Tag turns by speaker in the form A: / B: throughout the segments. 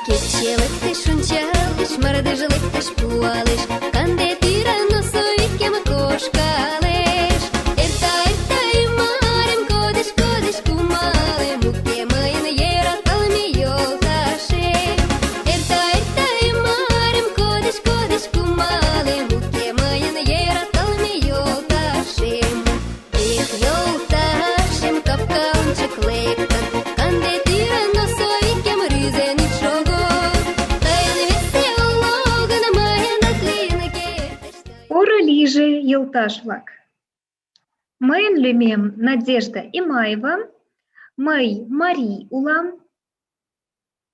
A: Кече лектеш, ончалеш, мардеж лектеш, пуалеш, канде тӱран носовикем тошкалеш. Эрта, эрта ӱмырем, кодеш, кодеш кумылем, уке мыйын йӧратылме йолташем. Эрта, эрта ӱмырем, кодеш, кодеш кумылем, уке мыйын йӧратылме йолташем. Эх, йолташем, капка ончык лектын, канде тӱран носовикем рӱзен ит шого. Тыйын весе уло гын, мыйынат лийын кертеш.
B: Поро лийже, йолташ-влак! Мыйын лӱмем Надежда Имаева, мый марий улам,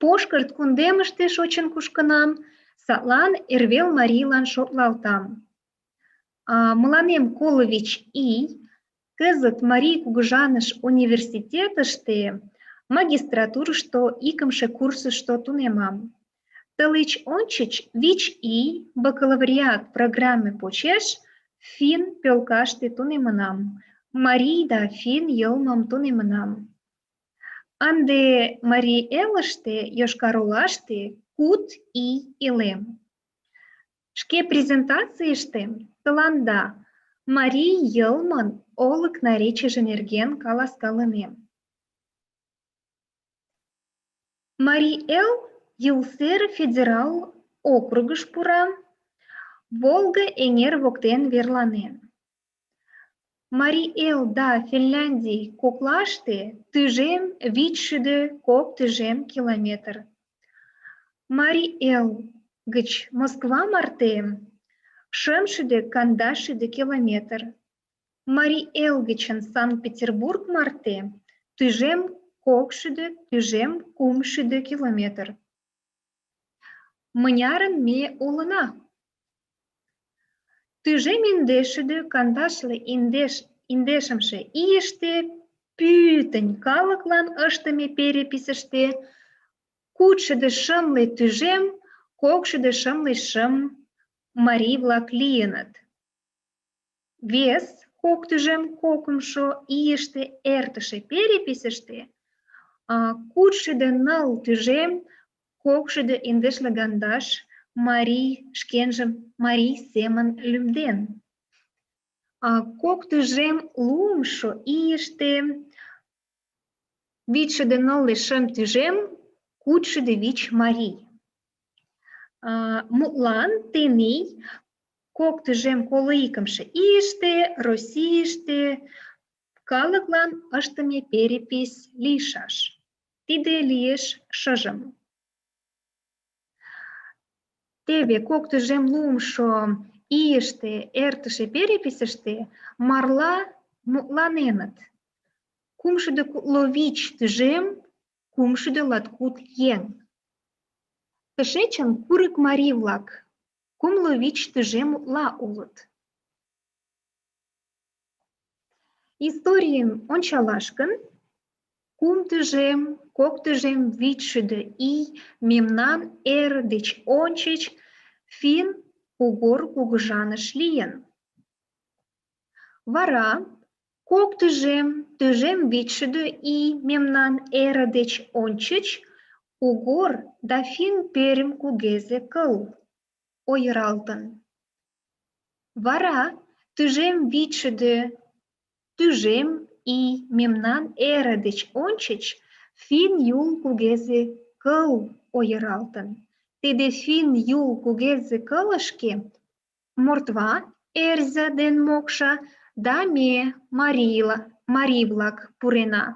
B: Пошкырт кундемыште шочын кушкынам, садлан эрвел марийлан шотлалтам. Мыланем 35 ий, кызыт Марий кугыжаныш университетыште магистратурышто икымше курсышто тунемам. Тылеч ончыч 5 ий бакалавриат программе почеш финн пӧлкаште тунемынам, марий да финн йылмым тунемынам. Ынде Марий Элыште, Йошкар-Олаште, 6 ий илем. Шке презентацийыштем тыланда марий йылмын олык наречийже нерген каласкалынем. Марий Эл Юлсер федерал округыш пура, Волга эҥер воктен верланен. Марий Эл да Финляндий коклаште 1802 километр. Марий Эл гыч Москва марте 300 километр. Марий Эл гычын Санкт-Петербург марте 1200 километр. Мынярын ме улына? 1995 ийыште пӱтынь калыклан ыштыме переписьыште 673 263 марий-влак лийыныт. Вес 2002 ийыште эртыше переписьыште 604 295 марий шкенжым марий семын лӱмден. 2005 ийыште 543 605 марий. Мутлан, тений 2021 ийыште Российыште калыклан ыштыме перепись лийшаш. Тиде лиеш шыжым. Теве 2005 ийыште эртыше переписьыште марла мутланеныт 365 316 еҥ. Тышечын курык марий-влак 13 утла улыт. Историйым ончалаш гын, 3200 ий мемнан эр деч ончыч финн-угор кугыжаныш лийын. Вара 2400 ий мемнан эра деч ончыч угор да финн-пермь кугезе кыл ойыралтын. Вара 1800 ий мемнан эра деч ончыч финн-юл кугезе кыл ойыралтын. Тиде финн-юл кугезе кылышке мордва, эрзя ден мокша да ме, марий-влак, пурена.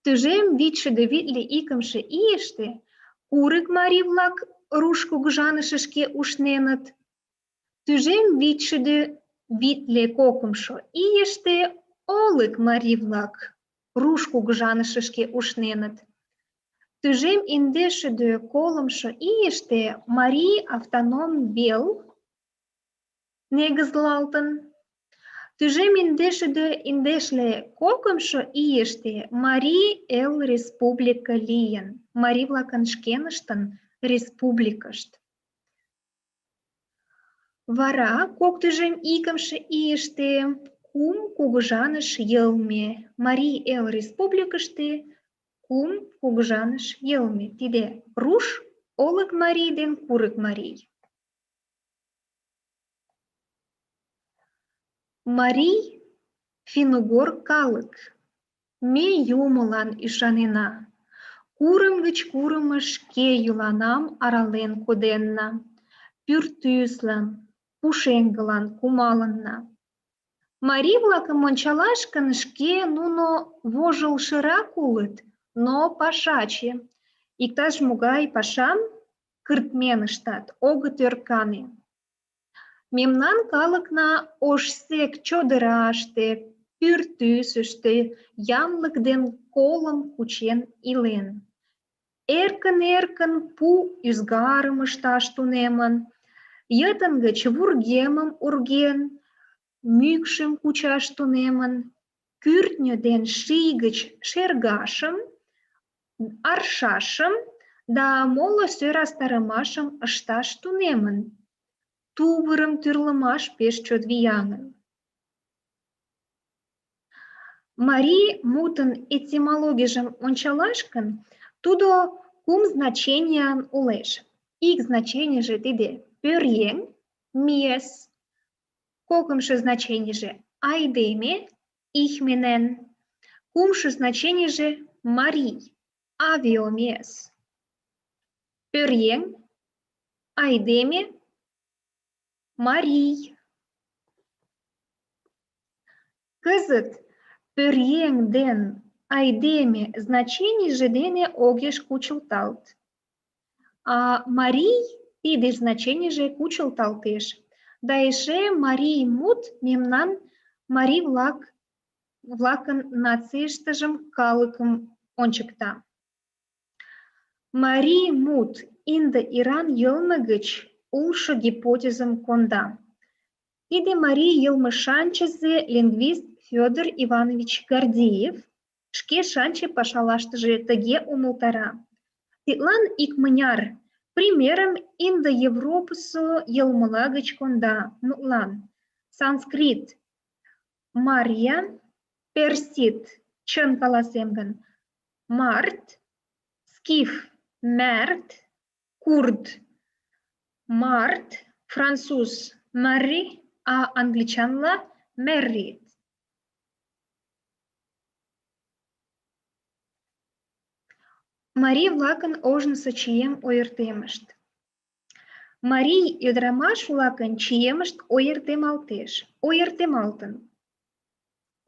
B: 1841 ийыште курык марий-влак руш кугыжанышышке ушненыт. 1842 ийыште олык марий-влак руш кугыжанышышке ушненыт. 1830 ийыште Марий автоном вел Негызлалтын. 1932 ийыште Марий Эл республика лийын. Марий-влакын шкеныштын республикышт. Вара 2002 ийыште кум кугыжаныш йылме. Марий Эл республикыште кум кугыжаныш йылме. Тиде руш, олык марий ден курык марий. Марий финн-угор калык. Ме юмылан ӱшанена. Курым гыч курымыш шке йӱланам арален коденна. Пӱртӱслан, пушеҥгылан кумалынна. Марий-влакым ончалаш гын, шке нуно вожылшырак улыт, но пашаче. Иктаж-могай пашам кыртмен ыштат, огыт ӧркане. Мемнан калыкна ожсек чодыраште, пӱртӱсыштӧ янлык ден колым кучен илен. Эркын-эркын пу ӱзгарым ышташ тунемын, йытын гыч вургемым урген, мӱкшым кучаш тунемын, кӱртньӧ ден ший гыч шергашым, аршашым да моло сӧрастарымашым ышташ тунемын. Тувырым тӱрлымаш пеш чот вияҥын. Марий мутын этимологийжым ончалаш гын, тудо кум значениян улеш. Ик значенийже тиде пӧръеҥ, миэс. Кокымшо значенийже айдеме, ихменен. Кумшо значенийже марий, авиомиэс. Пӧръеҥ, айдеме, марий. Кызыт пӧръеҥ ден айдеме значенийже дене огеш кучылталт. А марий тиде значенийже кучылталтеш. Да эше марий мут мемнан марий-влакын нацийыштыжым калыкым ончыкта. Марий мут индо-иран йылме гыч улшо гипотезым конда. Тиде марий йылмешанчызе лингвист Федор Иванович Гордеев шке шанче пашалаштыже тыге умылтара. Тидлан икмыняр примерым индоевропысо йылмыла гыч конда, мутлан, санскрит Марья, персид, чын каласем гын, Март, скиф Мәрт, курд Март, француз Марри, а англичанла Меррит. Марий-влакын ожнысо чием ойыртемышт. Марий ӱдырамаш-влакын чиемышт ойыртемалтеш, ойыртемалтын.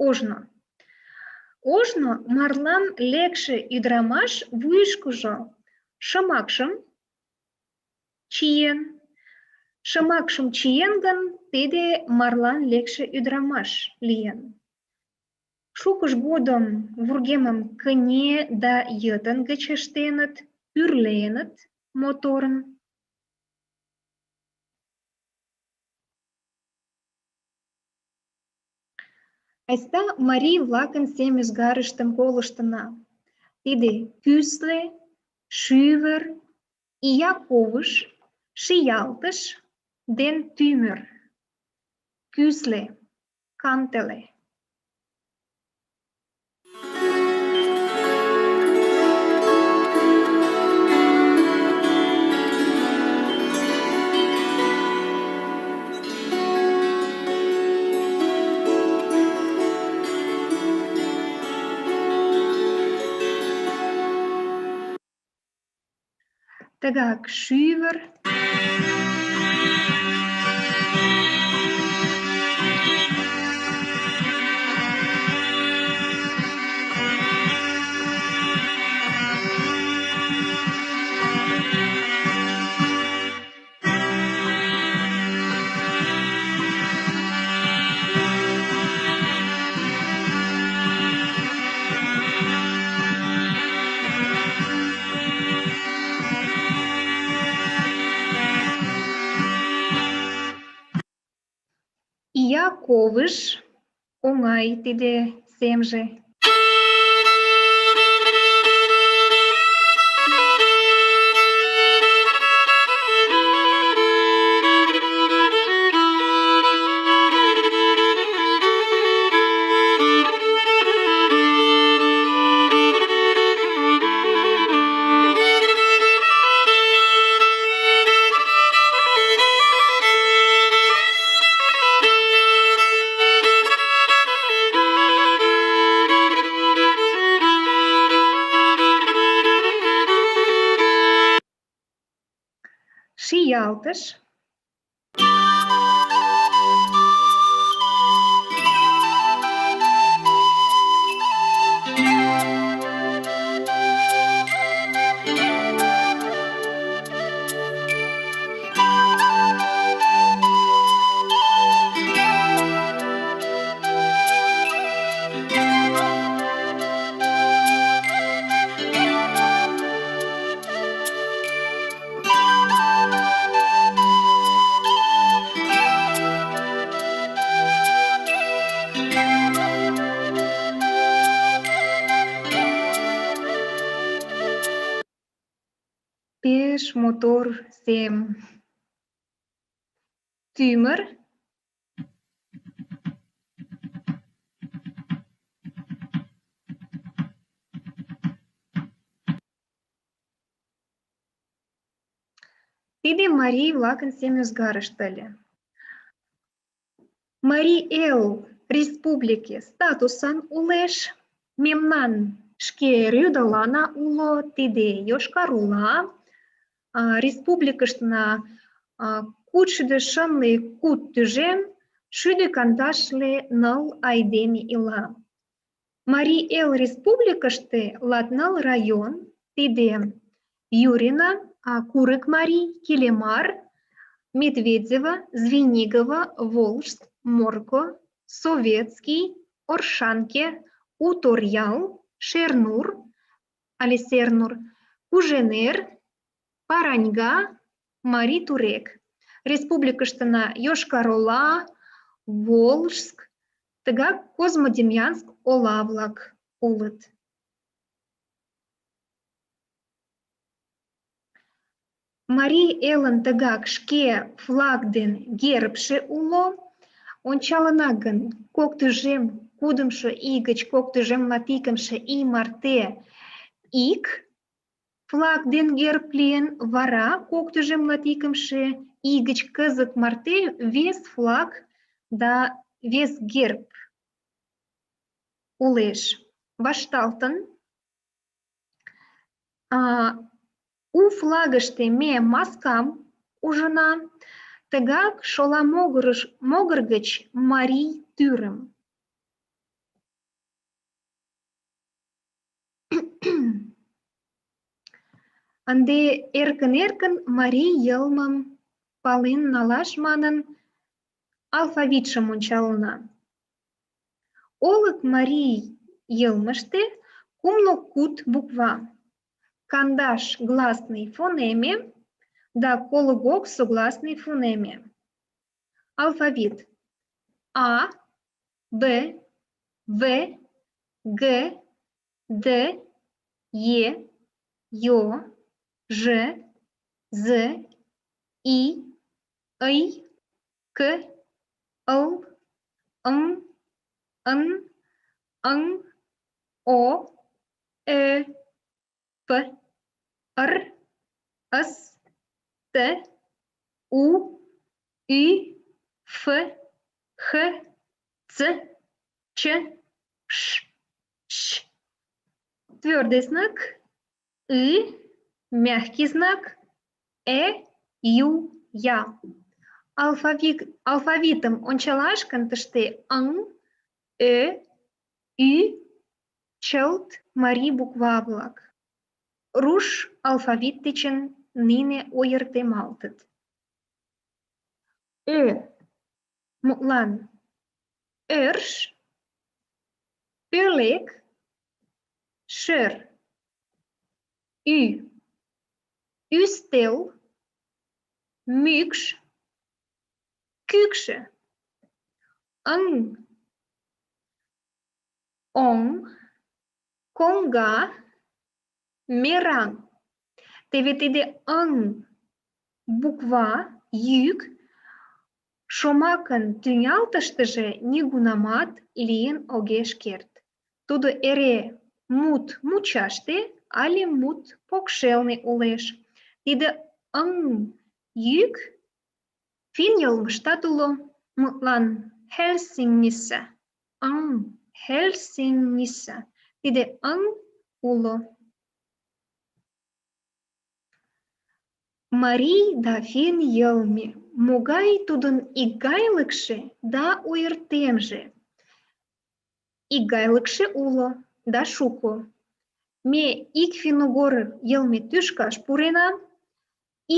B: Ожно. Ожно марлан лекше ӱдырамаш вуйышкыжо шымакшым чиен. Шымакшым чиен гын, тиде марлан лекше ӱдырамаш лийын. Шукыж годым вургемым кыне да йытын гыч ыштеныт, тӱрленыт моторын. Айста марий-влакын сем ӱзгарыштым колыштына. Тиде кӱсле, шӱвыр, ия ковыж, шиялтыш ден тӱмыр. Кӱсле, кантеле. Тыгак шӱвыр. Ия ковыж, оҥай тиде семже. Шиялтыш. Пеш мотор сем. Тӱмыр. Тиде марий-влакын семӱзгарышт ыле. Марий Эл республике статусан улеш. Мемнан шке рӱдылана уло, тиде Йошкар-Ола. Республикыштына 673 194 айдеме ила. Марий Эл республикыште 14 район, тиде Юрина, Курыкмарий, Килемар, Медведево, Звенигово, Волжск, Морко, Советский, Оршанке, Уторъял, Шернур, але Сернур, Куженер, Параньга, Марий Турек. Республикыштына Йошкар-Ола, Волжск, тыгак Козьмодемьянск ола-влак улыт. Марий Элын тыгак шке флаг ден гербше уло. Ончалына гын, 2006 ий гыч 2012 ий марте ик флаг ден герб лийын, вара 2012 ий гыч кызыт марте вес флаг да вес герб улеш. Вашталтын. У флагыште ме маскам ужына, тыгак шола могыр гыч марий тӱрым. Ынде эркын-эркын марий йылмым пален налаш манын, алфавитшым ончалына. Олык марий йылмыште 13 буква, 5 гласный фонеме да 31 согласный фонеме. Алфавит: А, Б, В, Г, Д, Е, Ё, Ж, З, И, Ый, К, Л, М, Н, Ң, О, Э, П, Р, С, Т, У, Ӱ, Ф, Х, Ц, Ч, Ш, Щ. Твердый знак, И, мягкий знак, Э, Ю, Я. Алфавитым ончалаш гын, тыште Ң, Ө, Ӱ, чылт марий буква-влак. Руш алфавит дечын нине ойыртемалтыт. Ө, мутлан, ӧрш, пӧлек, шӧр. Ӱ, ӱстел, мӱкш, кӱкшӧ. Ыҥ, оҥ, коҥга, мераҥ. Теве тиде ыҥ буква, йӱк шомакын тӱҥалтыштыже нигунамат лийын огеш керт. Тудо эре мут мучаште але мут покшелне улеш. Тиде ыҥ йӱк финн йылмыштат уло. Мутлан, Helsingissä. Ыҥ, Helsingissä. Тиде ыҥ уло. Марий да финн йылме. Могай тудын икгайлыкше да ойыртемже? Икгайлыкше уло да шуко. Ме ик финн-угор йылме тӱшкаш пурена.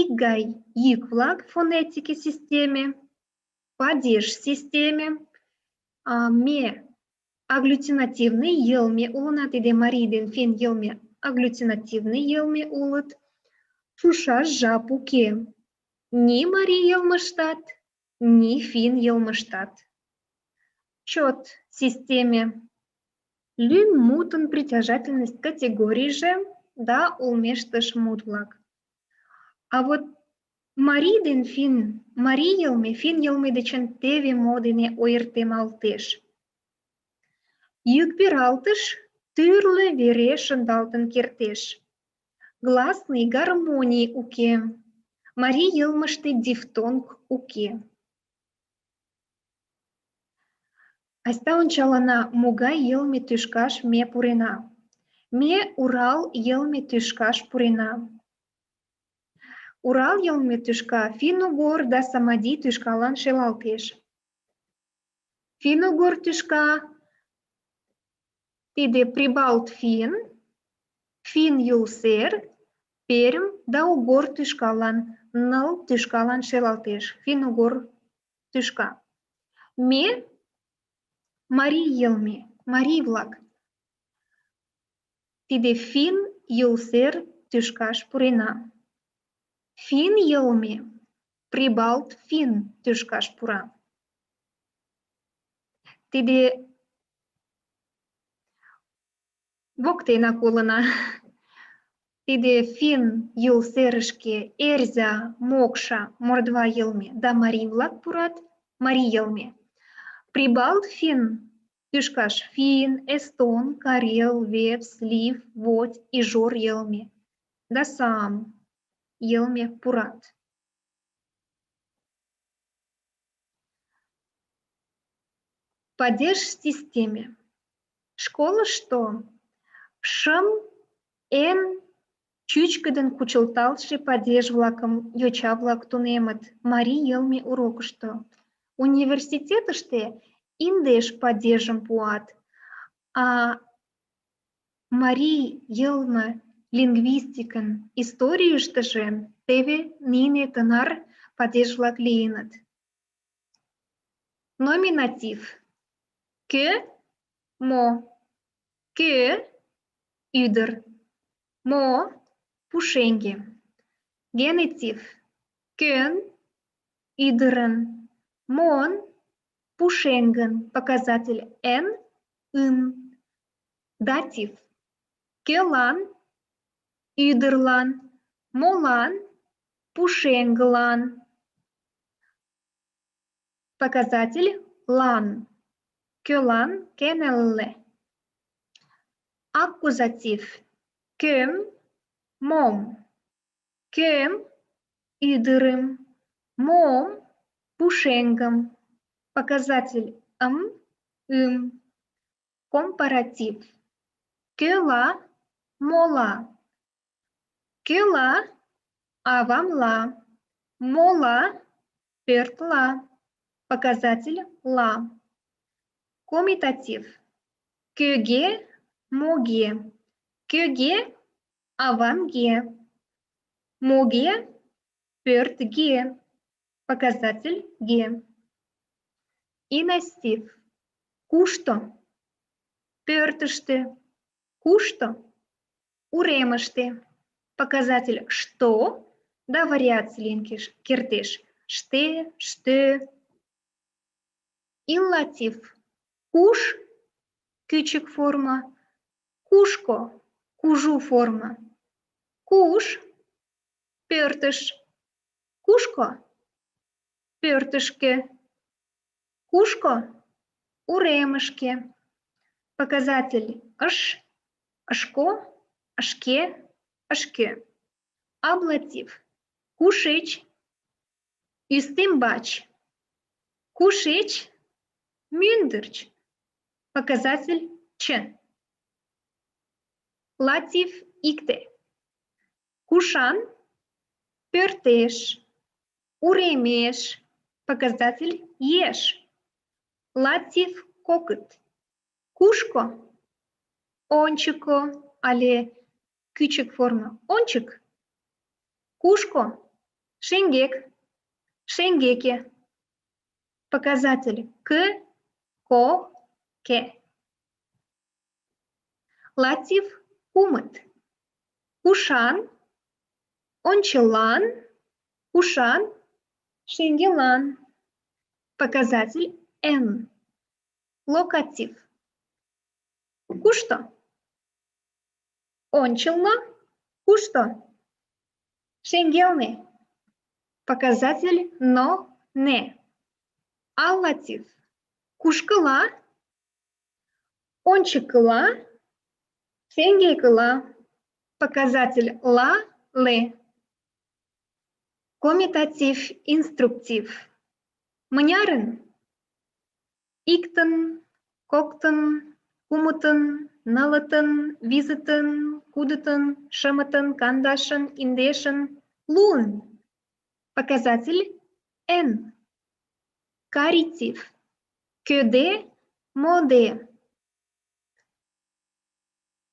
B: Икгай йӱк-влак фонетике системе, падеж системе. Ме агглютинативный йылме улына, тиде марий ден финн йылме агглютинативный йылме улыт. Шушаш жап уке. Ни марий йылмыштат, ни финн йылмыштат. Чот системе. Лӱм мутын притяжательность категорийже да олмештыш мут-влак. А вот марий ден финн, марий йылме финн йылме дечын теве мо дене ойыртемалтеш. Йӱк пералтыш тӱрлӧ вере шындалтын кертеш. Гласный гармоний уке. Марий йылмыште дифтонг уке. Айста ончалына, могай йылме тӱшкаш ме пурена. Ме Урал йылме тӱшкаш пурена. Урал йылме тӱшка финн-угор да самоди тӱшкалан шелалтеш. Финн-угор тӱшка тиде прибалт-финн, финн-юлсер, Пермь да угор тӱшкалан, ныл тӱшкалан шелалтеш. Финн-угор тӱшка. Ме марий йылме, марий-влак. Тиде финн юлсер тӱшкаш пурена. Финн йылме прибалт-финн тӱшкаш пура. Тиде воктенак улына. Тиде финн юлсерышке эрзя, мокша, мордва йылме да марий-влак пурат, марий йылме. Прибалт-финн тӱшкаш финн, эстон, карел, вепс, лив, водь, ижор йылме да саам йылме пурат. Падеж системе. Школышто шым эн чӱчкыдын кучылталтше падеж-влакым йоча-влак тунемыт марий йылме урокышто. Университетыште 11 падежым пуат, а марий йылме лингвистикын историйыштыже теве нине тынар падеж-влак лийыныт. Номинатив. Кӧ? Мо? Кӧ? Ӱдыр. Мо? Пушеҥге. Генитив. Кӧн? Ӱдырын. Мон? Пушеҥгын. Показатель н, ын. Датив. Кӧлан? Ӱдырлан. Молан? Пушеҥгылан. Показатель лан. Кӧлан? Кенелле. Аккузатив. Кӧм? Мом? Кӧм? Ӱдырым. Мом? Пушеҥгым. Показатель м, ым. Компаратив. Кӧла? Мола. Кӧла? Авамла. Мола? Пӧртла. Показатель ла. Комитатив. Кӧге? Моге. Кӧге? Авамге. Моге? Пӧртге. Показатель ге. Инастив. Кушто? Пӧртыштӧ. Кушто? Уремыште. Показатель что да вариаций лийын кертеш. Ште, штӧ. Иллатив. Куш — кӱчык форма, кушко — кужу форма. Куш — пӧртыш, кушко — пӧртышкӧ, кушко — уремышке. Показатель ыш, ышко, ышке, ышкӧ. Аблатив. Кушеч — ӱстембач, кушеч — мӱндырч. Показатель ч. Латив икте. Кушан — пӧртеш, уремеш. Показатель еш. Латив кокыт. Кушко — ончыко, але кӱчык форма ончык. Кушко — шеҥгек, шеҥгеке. Показатель к, ко, ке. Латив кумыт. Кушан — ончылан, кушан — шеҥгелан. Показатель н. Локатив. Кушто? Ончылно, кушто? Шеҥгелне. Показатель но, не. Аллатив. Кушкыла? Ончыкыла, шеҥгекыла. Показатель ла, ле. Комитатив, инструктив. Мынярын? Иктын, коктын, кумытын, нылытын, визытын, кудытын, шымытын, кандашын, индешын, луын. Показатель н. Каритив. Кӧде, моде.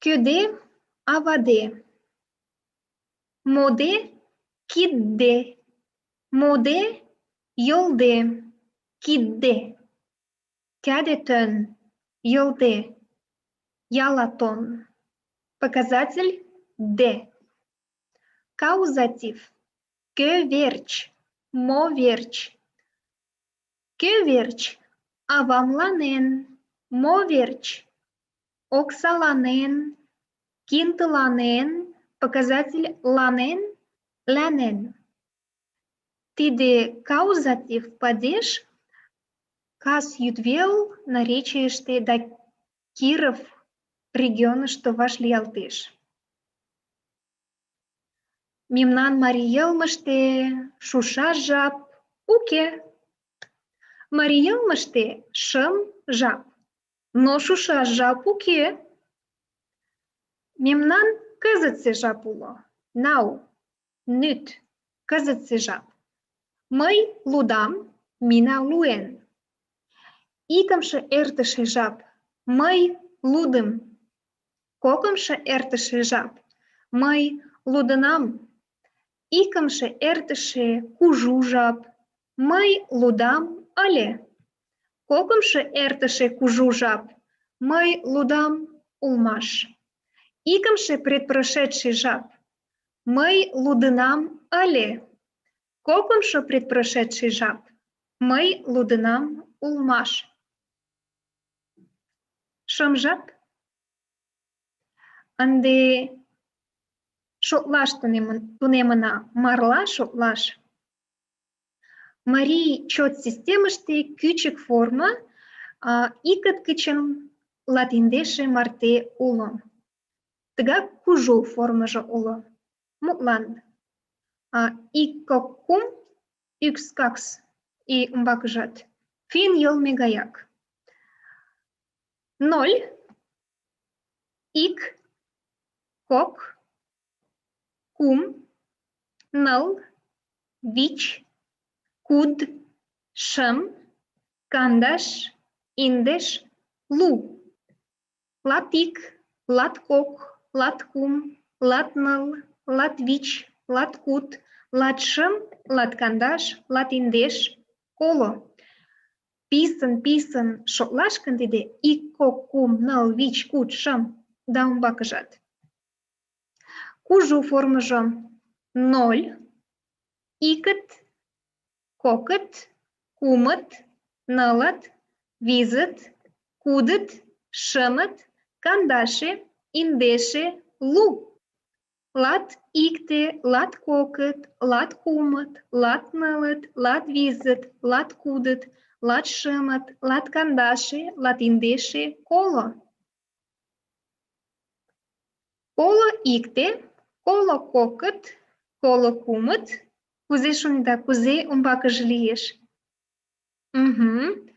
B: Кӧде — аваде. Моде — кидде. Моде — йолде, кидде. Кӓде тӧн, йолде, ялатон. Показатель д. Каузатив. Кӧ верч? Мо верч? Кӧ верч? Авамланен. Мо верч? Оксаланен, киндыланен. Показатель ланен, лӓнен. Тиде каузатив падеж кас йӱдвел наречийыште да Киров регионышто вашлиялтеш. Мемнан марий йылмыште шушаш жап уке. Марий йылмыште шым жап, но шушаш жап уке. Мемнан кызытсе жап уло. Now, нӱт, кызытсе жап. Мый лудам, Мина луэн. Икымше эртыше жап. Мый лудым. Кокымшо эртыше жап. Мый лудынам. Икымше эртыше кужу жап. Мый лудам ыле. Кокымшо эртыше кужу жап. Мый лудам улмаш. Икымше предпрошедший жап. Мый лудынам ыле. Кокымшо предпрошедший жап. Мый лудынам улмаш. Шым жап. Ынде шотлаш тунемына, марла шотлаш. Марий чот системыште кӱчык форма икыт гычын латиндеше марте уло. Тыгак кужу формыжо уло. Мутлан, ик, кок, кум, ӱкс, какс и умбакыжат. Финн йылме гаяк. 0, ик, кок, кум, ныл, вич, куд, шым, кандаш, индеш, лу. Латик, латкок, латкум, латныл, латвич, латкуд, латшым, латкандаш, латиндеш, коло. Писын-писын шотлаш гын тиде ик, кок, кум, ныл, вич, куд, шым да умбакыжат. Кужу формыжо 0, икыт, кокыт, кумыт, нылыт, Визыт, кудыт, шымыт, кандаше, индеше, лу. 11, 12, 13, 14, 15, 16, 17, 18, 19, 30. 31, 32, 33. Кузе шонеда, кузе умбакыже лиеш? Угу.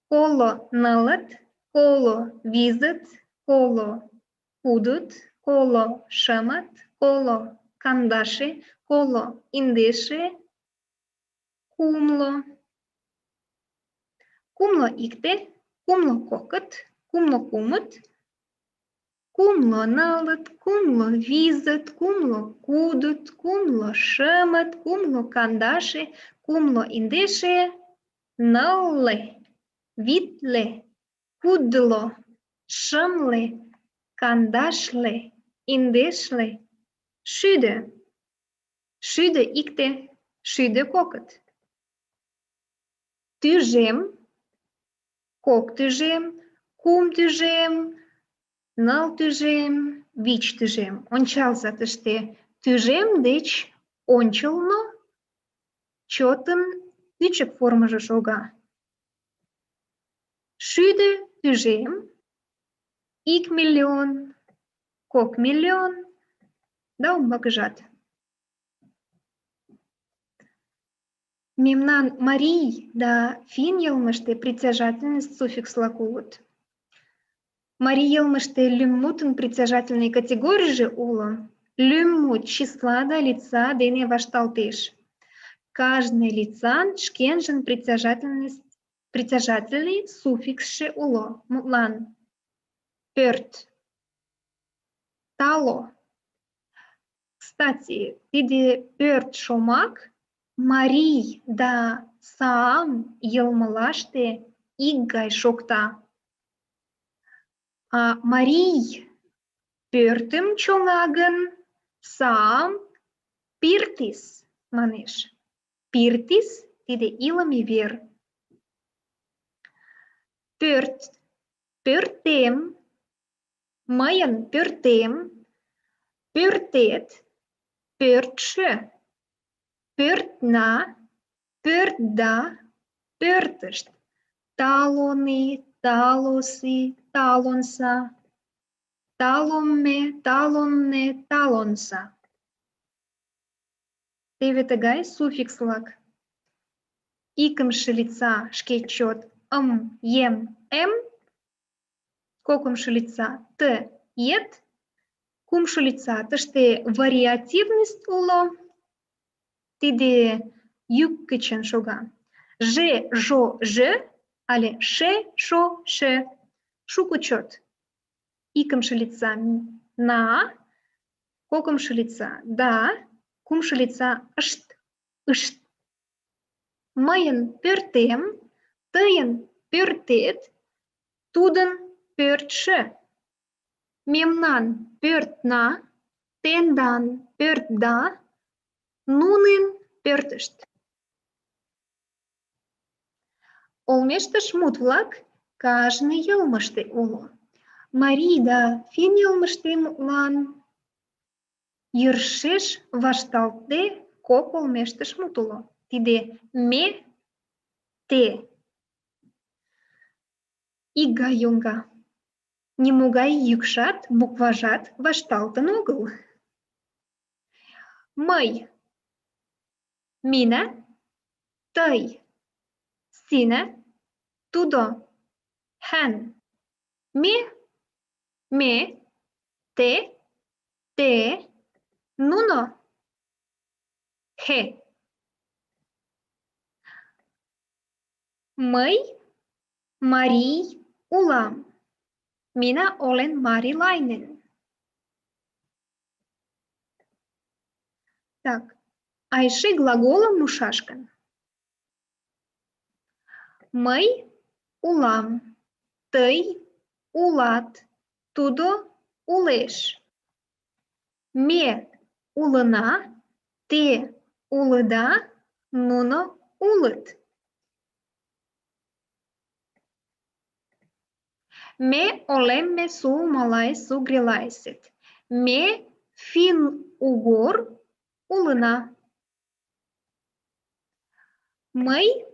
B: 34, 35, 36, 37, 38, 39, 30. 31, 32, 33, 34, 35, 36, 37, 38, 39, 40, 40, 40, 40, 40, 90, 100. 101, 102. Тӱжем, 2 тӱжем, 3 тӱжем, 4 тӱжем, 5 тӱжем. Ончалза тыште. Тӱжем деч ончылно чотын кӱчык формыжо шога. 100 тӱжем, 1 миллион, 2 миллион да умбакыжат. Мемнан марий да финн йылмыште притяжательный суффикс-влак улыт. Марий йылмыште лӱммутын притяжательный категорийже уло. Лӱммут числа да лица дене вашталтеш. Кажне лицан шкенжын притяжательный суффиксше уло. Мутлан, пӧрт, тало. Кстати, тиде пӧрт шомак марий да саам йылмылаште икгай шокта. А марий пӧртым чоҥа гын, саам пиртис манеш. Пиртис — тиде илыме вер. Пӧрт, пӧртем, мыйын пӧртем, пӧртет, пӧртшӧ, пӧртна, пӧртда, пӧртышт, талони, талоси, талонса, таломме, талонне, талонса. Теве тыгай суффикс-влак. Икымше лица шке чот ым, ем, эм, кокымшо лица т, ет, кумшо лица тыште вариативность уло, тиде йӱк гычын шога. Ж, жо, жӧ, але ш, шо, шӧ. Шуко чот. Икымше лица на, кокымшо лица да, кумшо лица ышт, ышт. Мыйын пӧртем, тыйын пӧртет, тудын пӧртшӧ. Мемнан пӧртна, тендан пӧртда, нунын пӧртышт. Олмештыш мут-влак кажне йылмыште уло. Марий да финн йылмыште, мутлан, йӧршеш вашталтде кок олмештыш мут уло. Тиде ме, те. Икгай йоҥга. Нимогай йӱкшат, букважат вашталтын огыл. Мый, минä, тый, синä, тудо, hän. Ме, ме, те, те, нуно, хе. Мый марий улам. Minä olen marilainen. Так, а эше глаголым ушаш гын. Мый улам, тый улат, тудо улеш. Ме улына, те улыда, нуно улыт. Me olemme suomalais-ugrilaiset. Ме финн-угор улына. Мый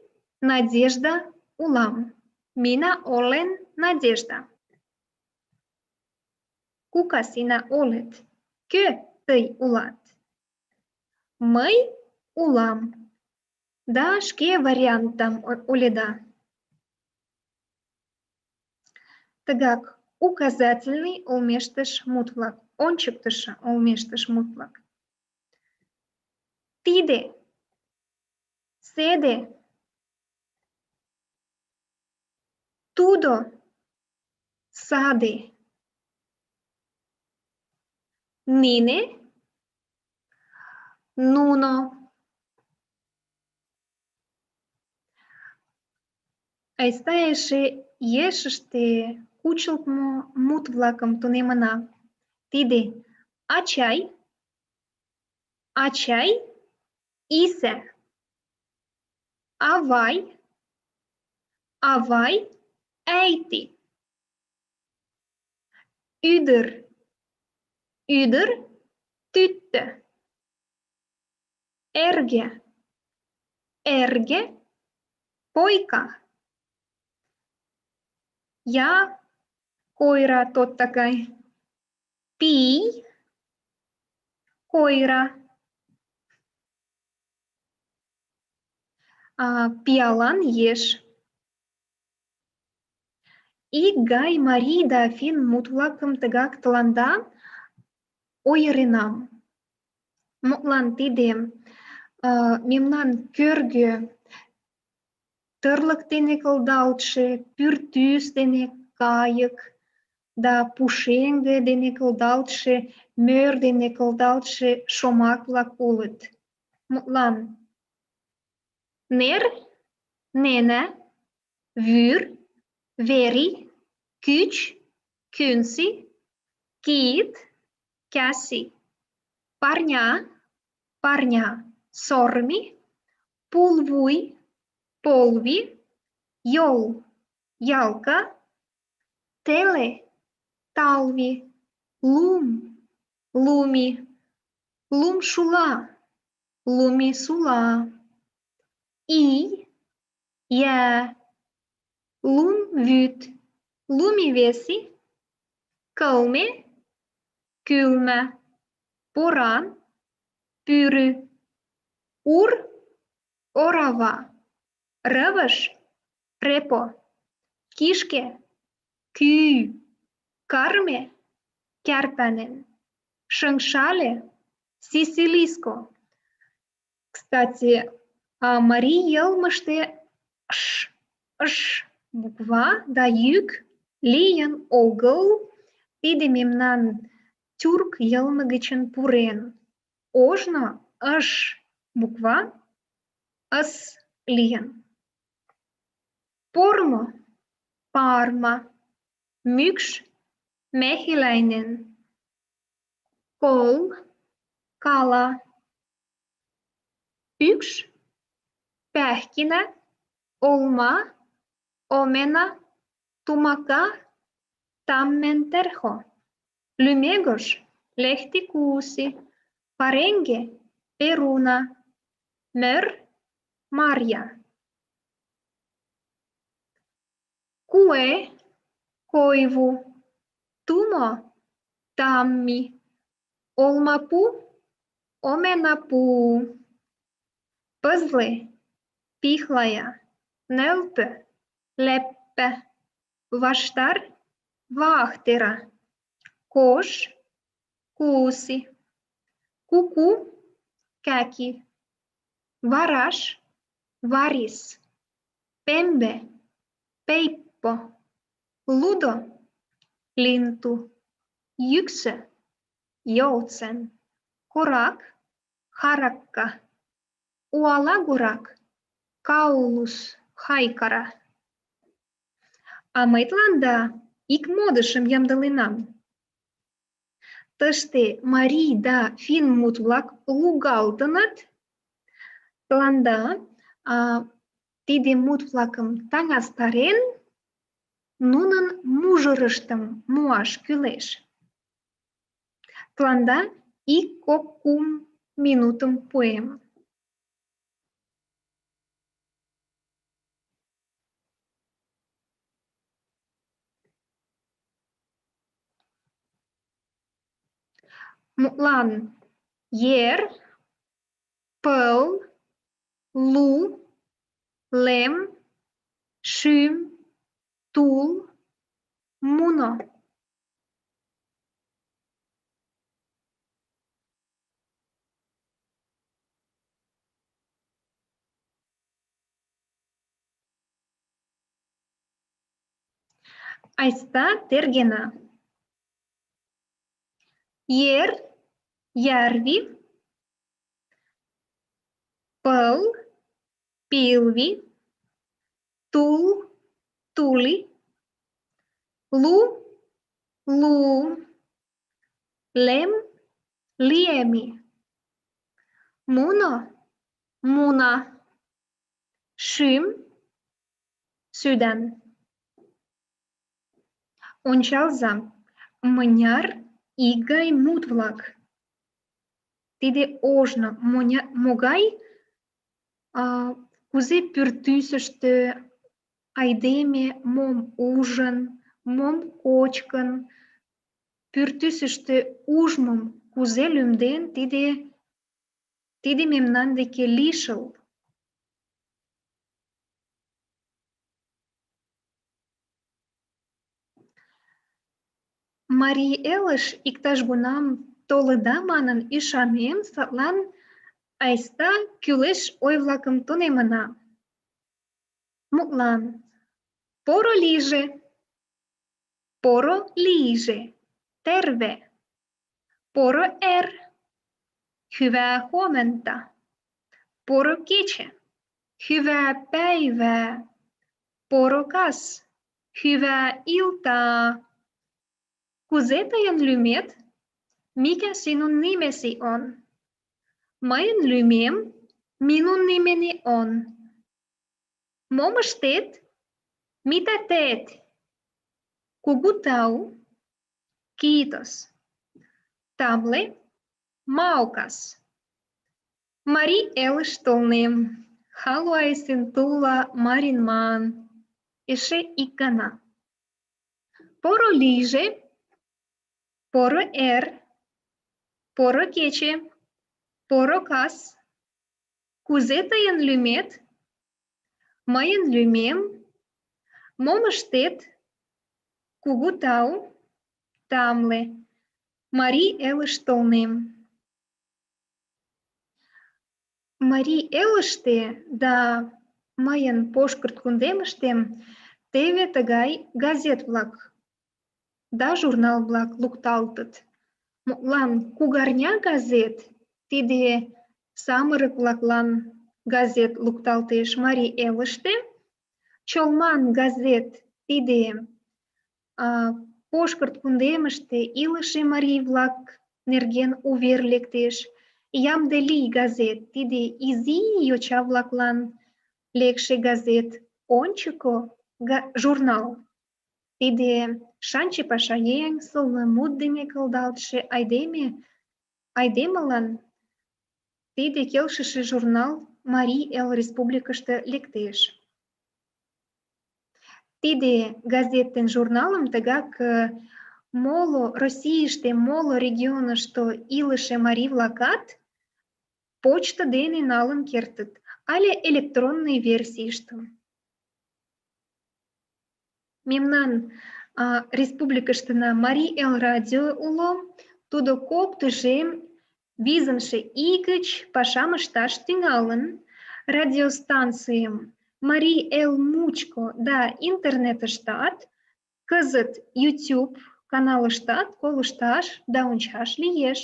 B: Надежда улам. Minä olen Надежда. Kuka sinä olet? Кӧ тый улат? Мый улам. Да шке вариантдам ойледа. Тыгак указательный олмештыш мут-влак, ончыктышо олмештыш мут-влак. Тиде, седе, тудо, саде, нине, нуно. Айста эше ешыште кучылтмо мут-влакым тунемына. Тиде ачай, ачай, isä, авай, авай, äiti, ӱдыр, ӱдыр, tyttö, эрге, эрге, poika ja koira totta kai. Пий, koira. Пиалан еш. Икгай марий да финн мут-влакым тыгак тыланда ойыренам. Мутлан, тиде мемнан кӧргӧ тырлык дене кылдалтше, пӱртӱс дене кайык да пушеҥге дене кылдалтше, мӧр дене кылдалтше шомак-влак улыт. Мутлан, нер, ненә, вӱр, veri, кӱч, kynsi, кид, käsi, парня, парня, sormi, пулвуй, polvi, йол, jalka, теле, talvi, лум, lumi, лум шула, lumi sulaa, ий, jää, лум вӱд, lumivesi, кылме, kylmä, поран, пӱрӧ, ур, orava, рывыж, repo, кишке, kyy, карме, kärpänen, шыҥшале, sisilisko. Кстати, марий йылмыште ш, ыш буква да йӱк лийын огыл. Тиде мемнан тюрк йылме гычын пурен. Ожно ыш буква ыс лийын. Пормо, parma, мӱкш, mehiläinen, кол, kala, пӱкш, pähkinä, олма, omena, тумака, tammenterho, лӱмегыж, lehtikuusi, пареҥге, peruna, мӧр, marja. Куэ, koivu, тумо, tammi, олмапу, omenapuu, пызле, pihlaja, нӧлпӧ, leppä, ваштар, vaahtera, кож, kuusi, куку, käki, вараш, varis, пембе, peippo, лудо, lintu, йӱксӧ, joutsen, корак, harakka, уала корак, kaulushaikara. А мый тыланда ик модышым ямдыленам. Тыште марий да финн мут-влак лугалтыныт. Тыланда тиде мут-влакым таҥастарен, нунын мутыштым мужырыштым муаш кӱлеш. Тыланда 1, 2, 3 минутым пуэм. Мутлан, ер, пыл, лу, лем, шӱм, тул, муно. Айста тергена. Ер, järvi, пыл, pilvi, тул, tuli, лу, luu, лем, liemi, муно, muna, шӱм, sydän. Ончалза, мыняр икгай мут-влак. Тиде ожно могай, кузе пӱртӱсыштӧ айдеме мом ужын, мом кочкын, пӱртӱсыштӧ ужмым кузе лӱмден, тиде мемнан деке лишыл. Марий Элыш иктаж-кунам толыда манын ӱшанем, садлан айста кӱлеш ой-влакым тунемына. Мутлан, поро лийже, поро лийже, terve, поро эр, hyvää huomenta, поро кече, hyvää päivää, поро кас, hyvää iltaa. Кузе тыйын лӱмет? Mikä sinun nimesi on? Мыйын лӱмем, minun nimeni on. Мом ыштет? Mitä teet? Кугу тау. Kiitos. Тамле. Maukas. Марий Элыш толнем. Haluaisin tulla Marinmaan. Эше ик гана. Поро лийже. Поро эр. Поро кече. Поро кас. Кузе тыйын лӱмет? Мыйын лӱмем. Мом ыштет? Кугу тау. Тамле. Марий Элыш толнем. Марий Элыште да мыйын Пошкырт кундемыштем теве тыгай газет-влак да журнал-влак лукталтыт. Мутлан, «Кугарня» газет, тиде самырык-влаклан газет лукталтеш Марий Элыште. «Чолман» газет, тиде Пошкырт кундемыште илыше марий-влак нерген увер лектеш. «Ямде лий» газет, тиде изи йоча-влаклан лекше газет. «Ончыко» журнал, тиде шанче пашаеҥ, сылнымут дене кылдалтше айдемылан тиде келшыше журнал Марий Эл Республикыште лектеш. Тиде газет ден журналым тыгак моло Российыште, моло регионышто илыше марий-влакат почто дене налын кертыт, але электронный версийыште. Мемнан республикыштына Марий Эл радио уло, тудо 2005 ий гыч пашам ышташ тӱҥалын. Радиостанцийым Марий Эл мучко да интернетыштат, кызыт YouTube каналыштат колышташ да ончаш лиеш.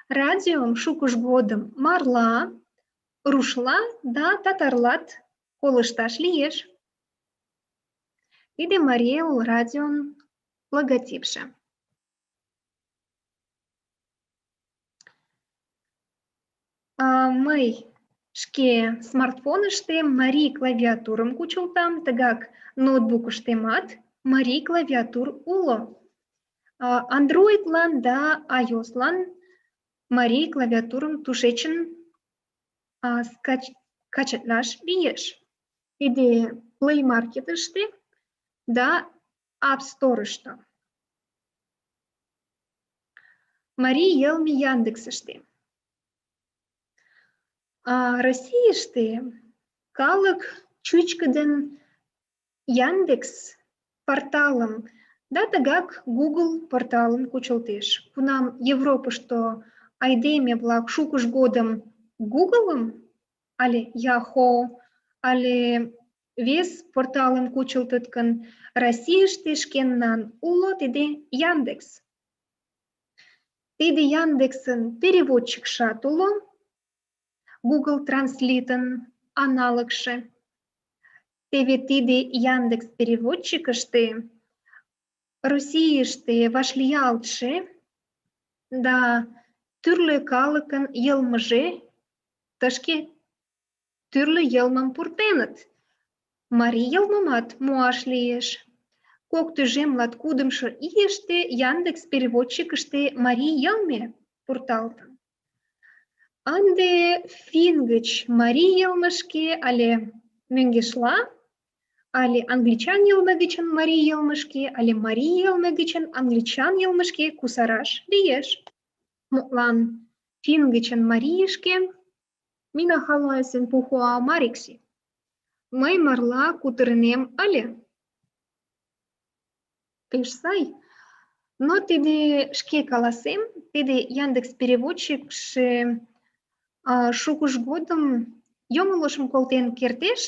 B: Радиом шукыж годым марла, рушла да татарлат колышташ лиеш. Тиде Марий Эл радион логотипше. Мый шке смартфоныштем марий клавиатурым кучылтам, тыгак ноутбукыштемат марий клавиатур уло. Android-лан да iOS-лан марий клавиатурым тушечын скачатлаш лиеш. Тиде Play Market-ыште да App Store-ышто. Марий йылме Яндексыште. Российыште калык чӱчкыдын Яндекс порталым да тыгак Google порталым кучылтеш. Кунам Европышто айдеме-влак шукыж годым Google-ым, але Yahoo, але вес порталым кучылтыт гын, Российыште шкенан уло тиде Яндекс. Тиде Яндексын переводчикшат уло, Google Translate-ын аналогше. Теве тиде Яндекс переводчикыште Российыште вашлиялтше да тӱрлӧ калыкын йылмыже тышке тӱрлӧ йылмым пуртеныт. Марий йылмымат муаш лиеш. 2016 ийыште Яндекс переводчикыште марий йылме пурталтын. Ынде финн гыч марий йылмышке але мӧҥгешла, але англичан йылме гычын марий йылмышке, але марий йылме гычын англичан йылмышке кусараш лиеш. Мутлан, финн гычын марийышке «Minä haluaisin puhua mariksi». Мый марла кутырынем ыле. Пеш сай. Но тиде шке каласем, тиде Яндекс переводчикше шукыж годым йоҥылышым колтен кертеш,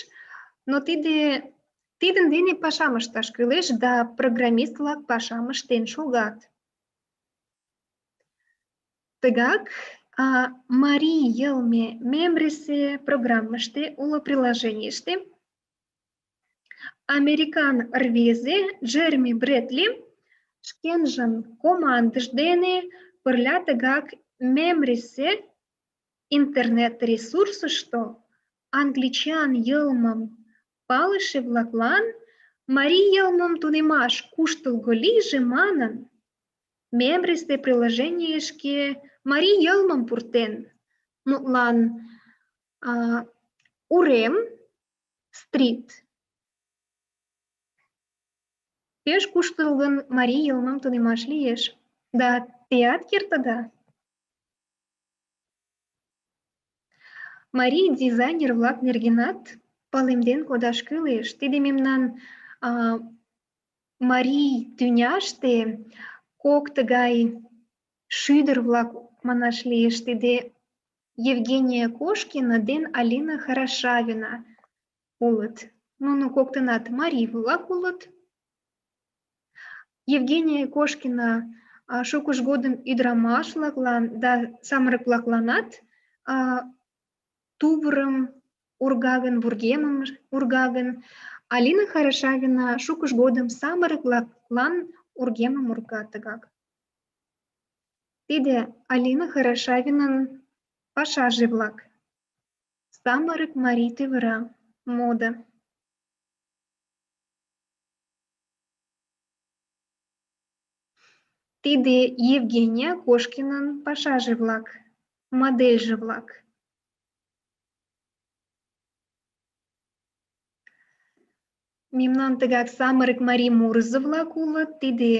B: но тидын дене пашам ышташ кӱлеш да программист-влак пашам ыштен шогат. Тыгак марий йылме Мемрисе программыште уло приложенийыште американ рвезе Джереми Брэдли шкенжын командыж дене пырля тыгак Мемрисе интернет-ресурсышто англичан йылмым палыше-влаклан марий йылмым тунемаш куштылго лийже манын, Мемрисе приложенийышке марий йылмым пуртен. Мутлан, урем, стрит. Пеш куштылгын марий йылмым тунемаш лиеш. Да теат кертыда. Марий дизайнер-влак нергенат палемден кодаш кӱлеш. Тиде мемнан марий тӱняште кок тыгай шӱдыр-влак манаш лиеш. Тиде Евгения Кошкина ден Алина Хорошавина улыт. Нуно коктынат марий-влак улыт. Евгения Кошкина шукыж годым ӱдырамаш-влаклан да самырык-влакланат тувырым урга гын, вургемым урга гын, Алина Хорошавина шукыж годым самырык-влаклан ургемым урга тыгак. Тиде Алина Хорошавинан пашаже-влак. Самырык марий тӱвыра, мода. Тиде Евгения Кошкинан пашаже-влак, модельже-влак. Мемнан тыгак самырык марий мурызо-влак улыт. Тиде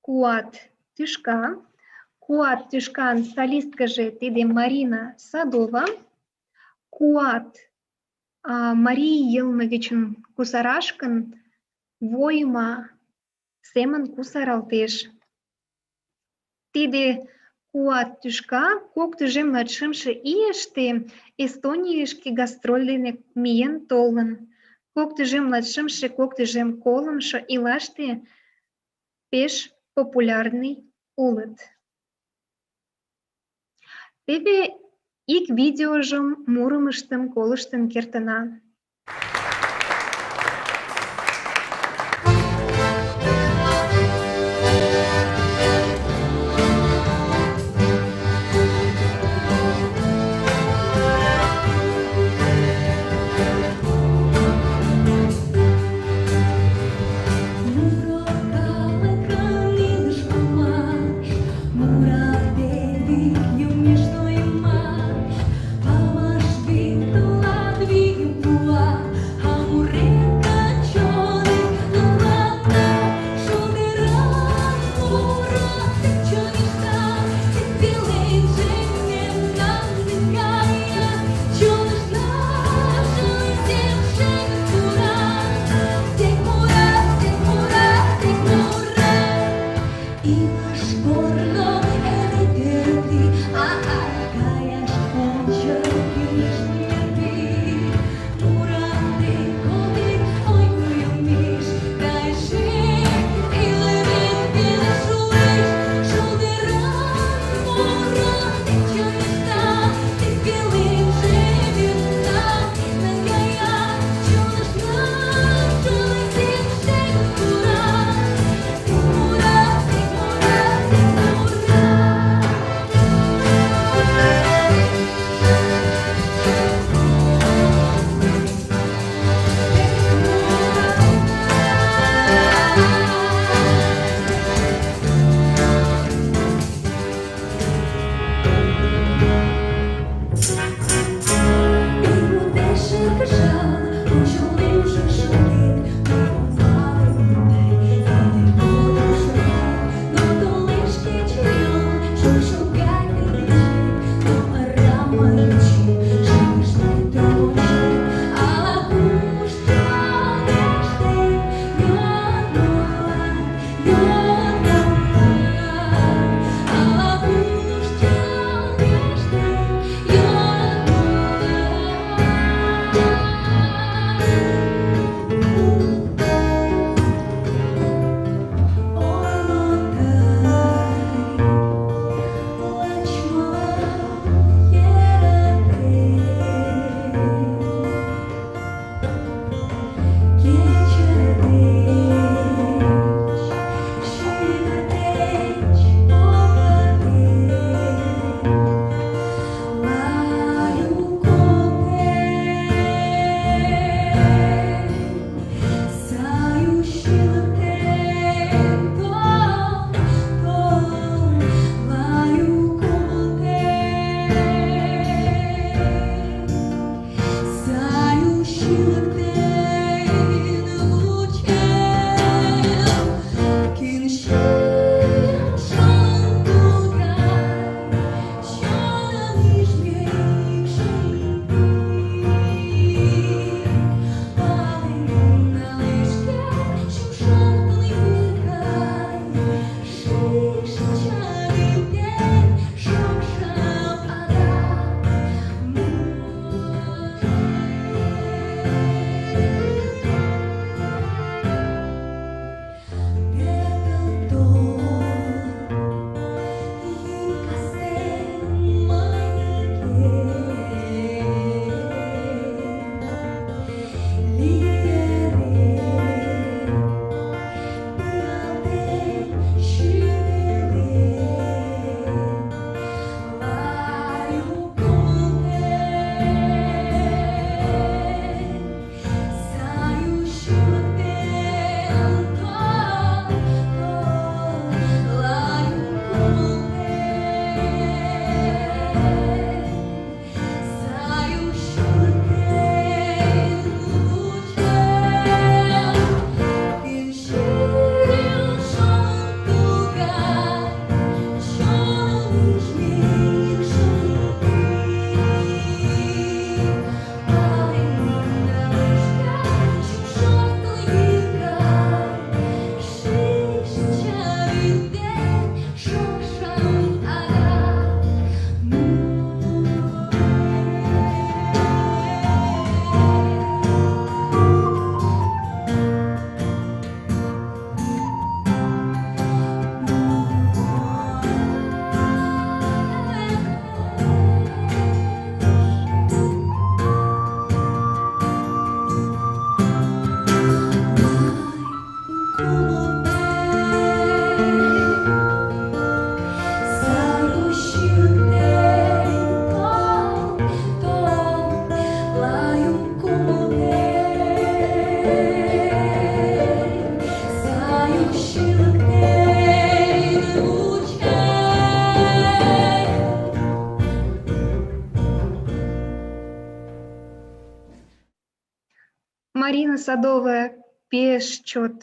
B: Куат тӱшка. Куат тӱшкан солисткыже тиде Марина Садова. Куат марий йылме гычын кусараш гын, войма семын кусаралтеш. Тиде Куат тӱшка 2017 ийыште Эстонийышке гастроль дене миен толын. 2017-2030 ийлаште пеш популярный улыт. Теве ик видеожым мурымыштым колыштын кертына. Марина Садовая пеш чот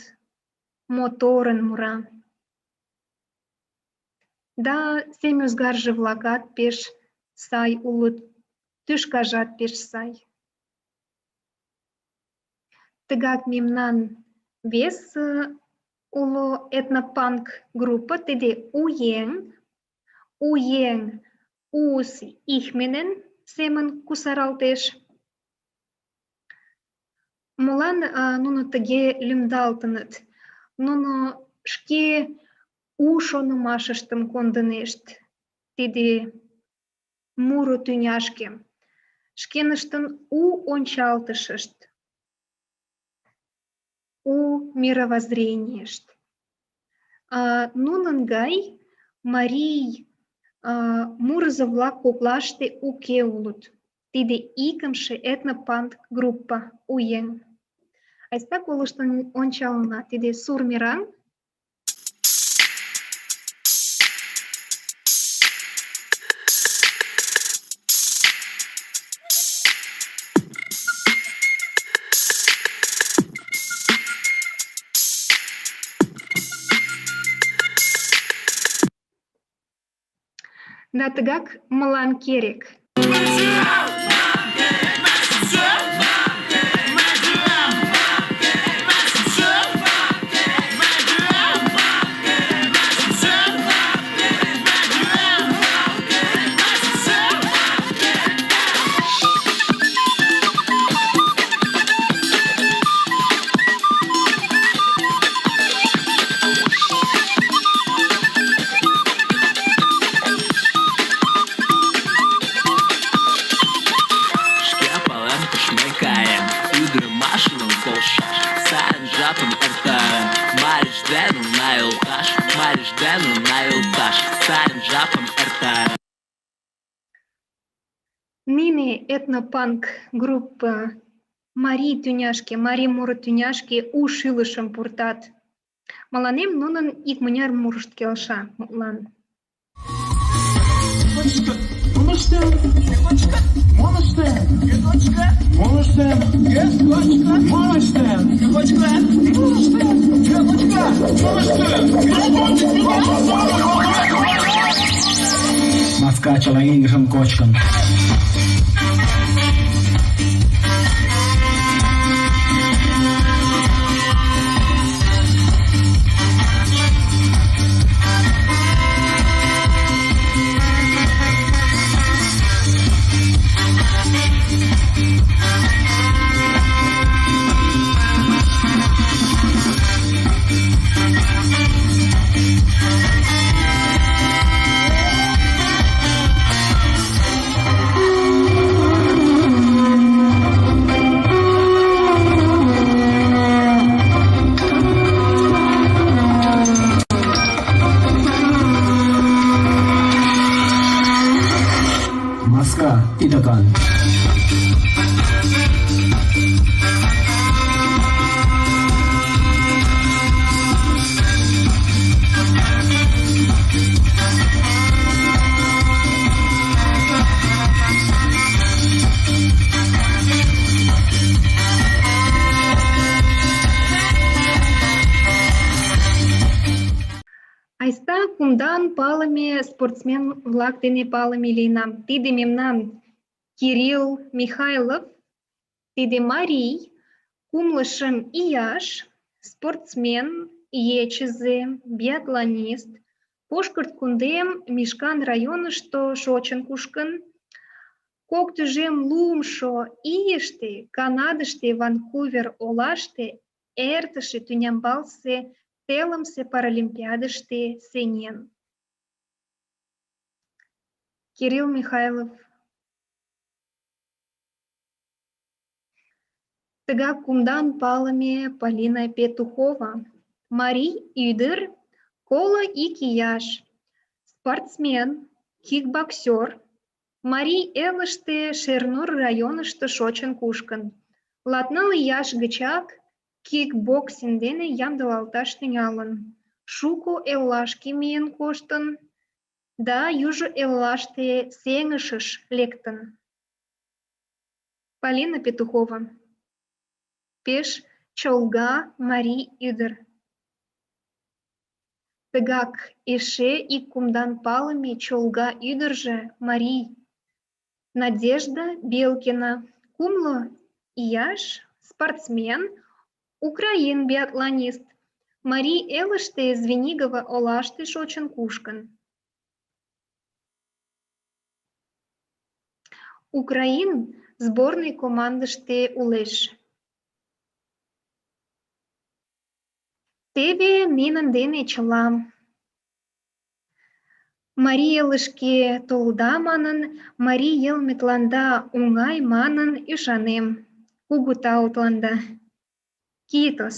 B: моторын мура. Да семӱзгарже-влакат пеш сай улыт, тӱшкажат пеш сай. Тыгак мемнан вес уло этнопанк группа, тиде У еҥ. У еҥ уус ихменен семын кусаралтеш. Молан нуно тыге лӱмдалтыныт? Нуно шке у шонымашыштым кондынешт тиде муро тӱняшке. Шкеныштын у ончалтышышт, у мировоззренийышт. Нунын гай марий мурызо-влак коклаште уке улыт. Тиде икымше этнопанк группа У еҥ. Айста колыштын ончалына. Тиде сур мераҥ. Да тыгак мылам керек.
C: Шке палем, куш мый каем: ӱдырамашлан полшаш, сайын жапым эртарен, марийже ден она йолташ, марийже ден она йолташ, сайын жапым эртарен.
B: Нине этнопанк группа марий тӱняшке, марий муро тӱняшке у шӱлышым пуртат. Мыланем нунын икмыняр мурышт келша, мутлан.
D: Маска чыла эҥыжым кочкын. Маска титакан.
B: Айста кумдан палыме спортсмен-влак дене палыме лийына. Тиде мемнан Кирилл Михайлов, тиде марий, 31 ияш, спортсмен, ечызе, биатлонист, Пошкырт кундем Мишкан районышто шочын-кушкын. 2006 ийыште Канадыште Ванкувер олаште эртыше тӱнямбалсе телымсе паралимпиадыште сеҥен. Кирилл Михайлов. Тыгак кумдан палыме Полина Петухова. Марий ӱдыр, 31 ияш, спортсмен, кикбоксер, Марий Элыште Шернур районышто шочын-кушкын. 14 ияш гычак кикбоксинг дене ямдылалташ тӱҥалын. Шуко эллашке миен коштын да южо эллаште сеҥышыш лектын. Полина Петухова. пеш чолга марий ӱдыр. Тыгак эше ик кумдан палыме чолга ӱдыржӧ — марий, Надежда Белкина, 30 ияш, спортсмен, украин биатлонист, Марий Элыште Звенигово олаште шочын-кушкын. Украин сборный командыште улеш. Теве нинын дене чыла. Марий Элышке толыда манын, марий йылме тыланда оҥай манын ӱшанем. Кугу тау тыланда. Kiitos!